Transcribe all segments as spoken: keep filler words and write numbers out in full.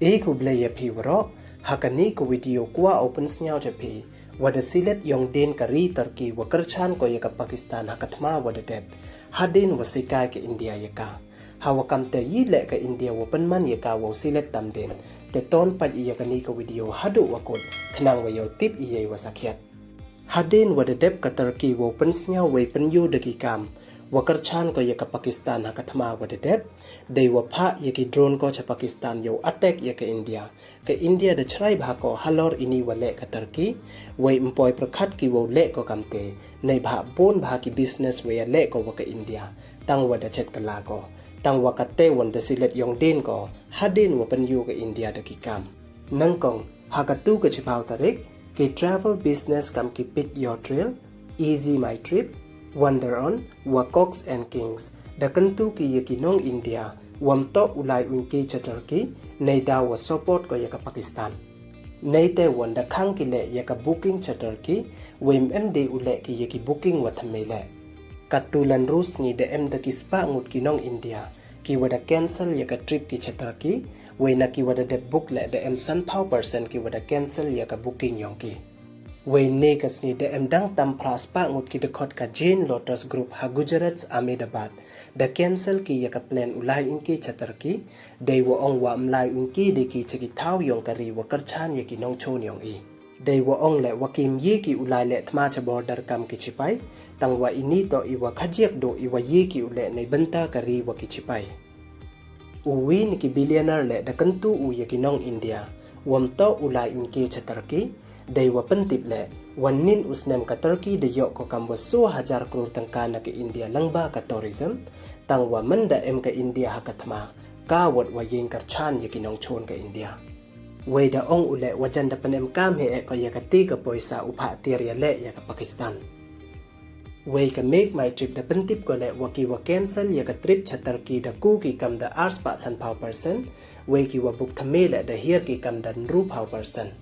Te khublei ya phi waroh, ha kani ka video kwah u pynsngew cha phi, wa da silet yong dien ka ri Turkey wa kyrchan ko ya ka Pakistan ha ka thma wa da dep, hadien wa sikai ka India ya ka. Ha wa kam te yi leh ka India wa pynman ya ka wow silet tam dien. Te ton pait ya kani ka video haduh wa kut, khnang wa yow tip yei wa sakhiat. Hadien wa da dep ka Turkey wow pynsngew wei pynyoo da ki kam wa kyrchan ko ya ka Pakistan ha ka thma wa da dep, dei wa phah ya ki drone ko cha Pakistan yow attack ya ka India. Ka India da chrai bha ko halor ini wa leh ka Turkey, wei ym poi pyrkhat ki wow leh ko kam te, neibhah bun bha ki business wa ya leh ko wa ka India, tang wa da chet kylla ko, tang wa ka te wan da silet yong dien ko, hadien wa pynyoo ka India da ki kam. Nyngkong, ha ka tu ka chiphaw tarik, ki travel business kam ki Pick Your Trail, Easy My Trip, Wander On, wa Cox and Kings, da kyntu ki ya ki nong India, wa ym toh u lai uiñke cha Turkey, neidaw wa support ko ya ka Pakistan. Neite wan da khang ki leh ya ka booking cha Turkey, wei ym em de u leh ki ya ki booking wa thymme leh. Ka tu la ynru sngi da em da ki spah ngut ki nong India, ki wa da cancel ya ka trip ki cha Turkey, wei na ki wa da dep book leh da em sanphaw percent ki wa da cancel ya ka booking yong ki. Wei ne ka sngi da em dang tam phra spah ngut ki dkhot ka Jain Lotus Group ha Gujarat's Ahmedabad, da cancel ki ya ka plan u lai uiñke cha Turkey, dei wa ong wa ym lai uiñke de ki cha ki thaw yong ka ri wa kyrchan ya ki nongchon yong i. Dei wa ong leh wa kim ye ki u lai leh thma cha border kam ki chipai, tang wa ini toh i wa khajiak duh i wa ye ki u leh neibynta ka ri wa ki chipai. U wi na ki billionaire leh da kyntu u ya ki nong India, wa ym toh u lai uiñke cha Turkey, dei wa pyntip leh, wa nin u snem ka Turkey da yoh ko kam wa soo hajar klur tyngka na ka India lyngba ka tourism, tang wa man da em ka India ha ka thma, ka wat wa yeng kyrchan ya ki nongchon ka India. Wei da ong u leh wa jan da pynemkam hi eh ko ya ka ti ka poisa u phah tiar ya leh ya ka Pakistan. Wei ka Make My Trip da pyntip ko leh wa ki wa cancel ya ka trip cha Turkey da ku ki kam da ar spah sanphaw percent, wei ki wa book thymme leh da hiar ki kam da ynru phaw percent.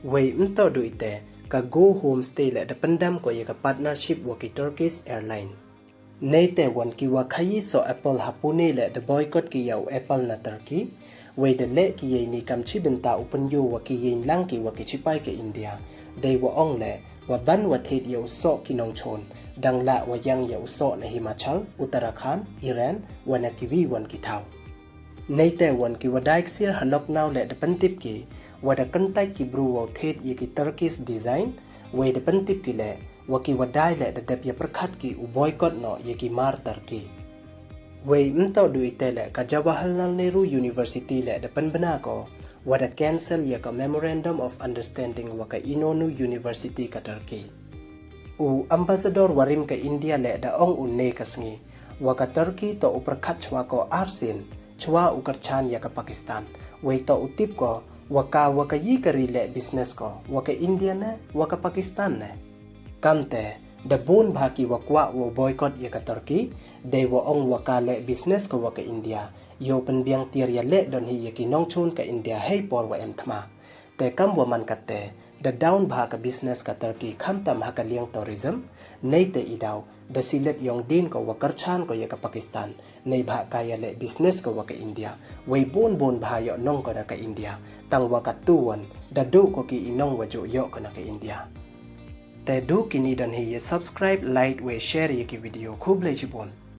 Wei ym toh du ite, ka Go Homestay leh da pyndam ko ya ka partnership wa ki Turkish Airline. Neite wan ki wa khayi soh apple ha Pune leh da boycott ki ya u apple na Turkey. Wei da leh ki yei ni kam chi bynta u pynyoo wa ki yeng lang ki wa ki chipai ka India. Dei wa ong leh, wa ban wa thied ya u soh ki nongchon, dang lah wa yang ya u soh na Himachal, Uttarakhand, Iran, wa na ki wi wan ki thaw. Neite wan ki wa dai ksiar ha Lucknow leh da pyntip ki, wa da kyntait ki bru wow thied ya ki Turkish design, wei da pyntip ki leh, wa ki wa dai leh da dep ya pyrkhat ki u boycott noh ya ki mar Turkey. Wei ym toh du ite leh, ka Jawaharlal Nehru University leh da pynbna ko, wa da cancel ya ka Memorandum of Understanding wa ka Inonu University ka Turkey. U ambassador wa rim ka India leh da ong u ne ka sngi, wa ka Turkey toh u pyrkhat chwa ko arsien, chwa u kyrchan ya ka Pakistan. Wei toh u tip ko, wa ka wa ka yi ka ri leh business ko, wa ka India ne, wa ka Pakistan ne. Kam te, da bun bha ki wa kwah wow boycott ya ka Turkey, dei wa ong wa ka leh business ko wa ka India, yow pynbiang tiar ya leh don hi ya ki nongchon ka India hei por wa em thma. Te kam wa man kate, da down bha ka business ka Turkey khamtam ha ka liang tourism, neite i daw, da silet yong dien ko wa kyrchan ko ya ka Pakistan, neibhah ka ya leh business ko wa ka India, wei bun bun bha yoh nong ko na ka India, tang wa ka tu wan, da duh ko ki i nong wa ju yoh ko na ka India. Te du kini don hi ya subscribe, like, wei share ya ki video, khublei chibun.